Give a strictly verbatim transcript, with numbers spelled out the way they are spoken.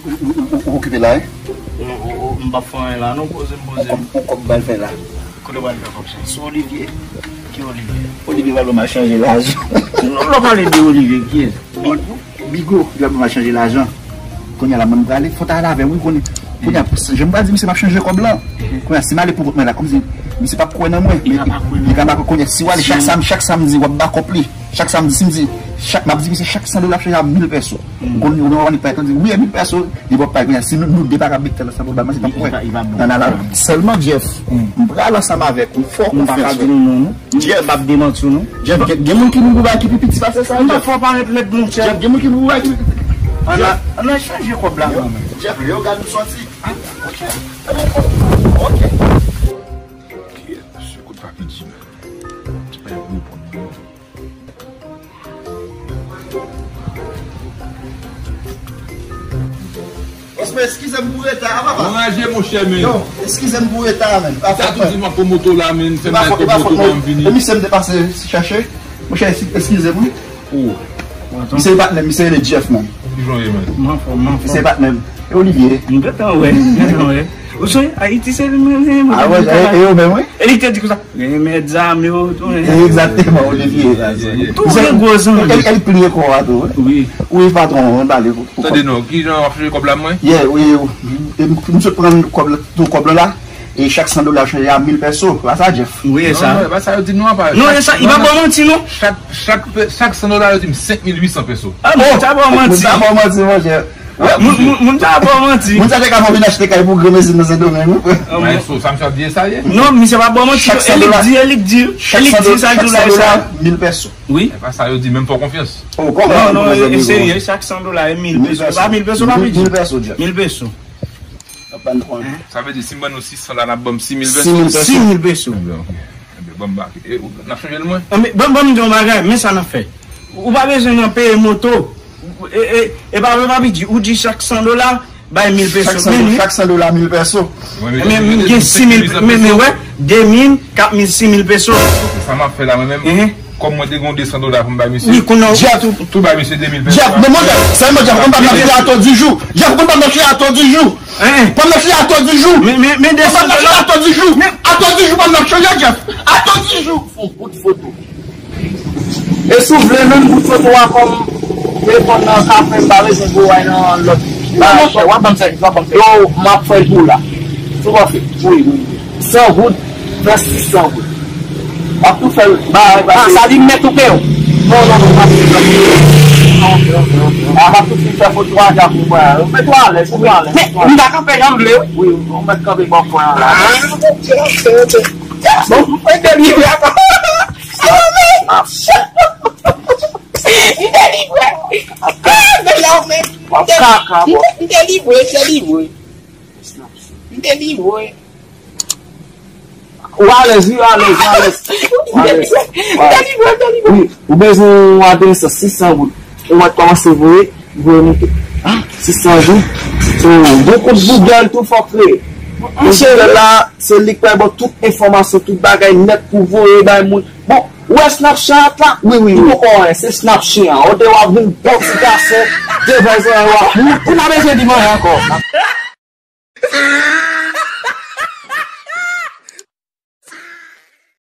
Ou, ou, ou, ou okipe la, wi? Ou, ou, ou, m p ap fè anyen la, non, poze m, poze m. Ou kòb, ou kòb bal fè la. Kote w pral fè kòb sa? Sou Olivier. Ki Olivier? Olivier pral ban m al chanje lajan. Lè w pale de Olivier, kiyès? Bigo, li pral ban m al chanje lajan. Kounye a la, mwen m prale, fò w ta al avè m, wi, konnen. Kounye a, jan m pral di misye m ap chanje kòb lan. Kounye a, si m ale pou kont mwen la, kòmsi misye p ap kwè nan mwen. Li ka pa kwè nan mwen. Kounye a, si w ale chak sam-, chak samdi, w ap bakòp li. Chak samdi, si m di, chak, m ap di misye chak san dola ap chanje a mil pèso. M konn, ou konn, ou konn, li pa di, wi, e mil pèso, li p ap pale. Kounye a, si nou, nou de pa ka bèk tèl ansanm, pwoblèm nan, se pa kwè. Nan, nan, nan. Sèlman, Jeff, m pral ansanm avèk ou, fè w konfyans. Jeff, m p ap demanti w, non. Jeff, gen, gen moun ki vin pou bagay ki pi piti pase sa, Jeff. M pa fè w parèt lèd, monchè. Jeff, gen moun ki vin pou bagay ki pi piti. Ann al, ann al chanje kòb la, non. Jeff, lè yo gade m sòti. Ah, ok. Ok. Kiyès, mesye, kote Papi Jim? Ti pa reponn mwen. Osman, eskize m pou reta a, papa. Anraje, monchè, men. Yo, eskize m pou reta a, men. Sa tou di m ap pran moto la, men. Fè m al pran moto pa m vini. E misye m te pase chèche. Monchè, eskize m, wi. Misye e patnè m, misye rele Jeff, man. Ki jan w ye, man? M anfòm, m anfòm. Misye e patnè m. E Olivier. M gentan wè, m gentan wè. Ou sonje Ayiti se li menm, menm. Ah, wè, e, e yo menm, wi. E li te di konsa, "Remèd zame yo, tou, hein." Egzakteman, Olivier. Tou gen gwo zanmi. El, el pliye kò a tou, wi. Wi. Wi, patwon, ann pale pou, pou kòb. Tande non, ki jan w ap chanje kòb la, mwen? Yeah, wi, wi. E m, m sot pran kòb la, tou kòb la la. E chak san dola chanje a mil pèso. Pa sa, Jeff? Wi, e sa. Non, non, e pa sa yo di nou, apa. Non, e sa, li pa ba w manti, non. Chak, chak, chak san dola, yo di m senk mil uit san pèso. Ah, moun sa ba w manti. Moun sa ba w manti, monchè. Moun, moun, moun sa ba w manti. Moun sa te ka fè w vin achte kay pou granmesi nan Sendomeng, wi, frè. Ah, bon. Maestro, sa misye ap di e sa ye? Non, misye pa ba w manti. Chak san dola, e li k di, e li k di, e li k di sa, chak san dola, mil pèso. Wi. E pa sa yo di, menm fè w konfyans. Oh, kòman? Non, non, e serye, chak san dola, e mil pèso. E pa mil pèso, pa piti. Mil pèso, Jeff. Mil pèso. N ap ban nou kòb. Sa vle di, si m ban nou sis san la, n ap ban m sis mil pèso? Sis mil pèso. Sis mil pèso. Ebyen, ok. Ebyen, ban m ba-, e, ou, n ap chanje l, mwen? Anben, ban, ban m di yon bagay, men sa n ap fè. Ou pa bezwen nan peye moto. E, e, e pa vre, pa piti. Ou di chak san dola, bay mil pèso. Chak san, men, chak san dola, mil pèso. Men, men, m gen sis mil, men, men, wè, de mil, kat mil, sis mil pèso. Sa m ap fè la, mwen menm? Kòm mwen te gen de san dola pou m bay misye. Wi, kounye a, Jeff, tou, tou bay misye de mil pèso. Jeff, men monchè, sèlman Jeff, konn pa m nan fè ato di jou. Jeff, konn pa m nan fè ato di jou. Hein? Pa m nan fè ato di jou. Men, men, men de san dola. Pa m nan fè ato di jou. Ato di jou, pa m nan chanje, Jeff. Ato di jou. Fon bout foto. E si w vle menm bout foto a kòm telefòn nan ka fè m pa bezwen gwo way nan lòt. Non, monchè, w ap ban m sèvis, w ap ban m sèvis. Yo, m ap fè l pou w la. Tou pa fè. Wi, wi, wi. San goud, fè sis san goud. W ap tou fè l. Ba, ba, sa li mèt ou peye w. Non, non, non, m ap tou fè. Ok, ok, ok. A, m ap tou fin fè foto a, ap pou mwen. Mete w alèz, mete w alèz. Men, m ta kanpe jan m vle, wi. Wi, ou mèt kanpe bò kwen an la. Ah, ok, ok, ok. Bon, mwen delivre ankò. Ah, shit. M delivre. Ah, men la, men. M delivre, m delivre. M delivre. Ou alèz, wi, alèz, alèz. M delivre, m delivre. Wi, ou bezwen yon adrès sis san goud. Ou mèt kòmanse voye, voye moute. Ah, sis san goud. So, bon kont Google tou fòk kreye. Monchè, la, se li k pral ba w tout enfòmasyon, tout bagay nèt pou voye bay moun. Bon, ou wè Snapchat la? Wi, wi, wi. Li poko anyen, se Snapchat an. Ou te w ap vin bon ti gason, devan zòrèy w ap. Ou pa bezwen di m anyen ankò.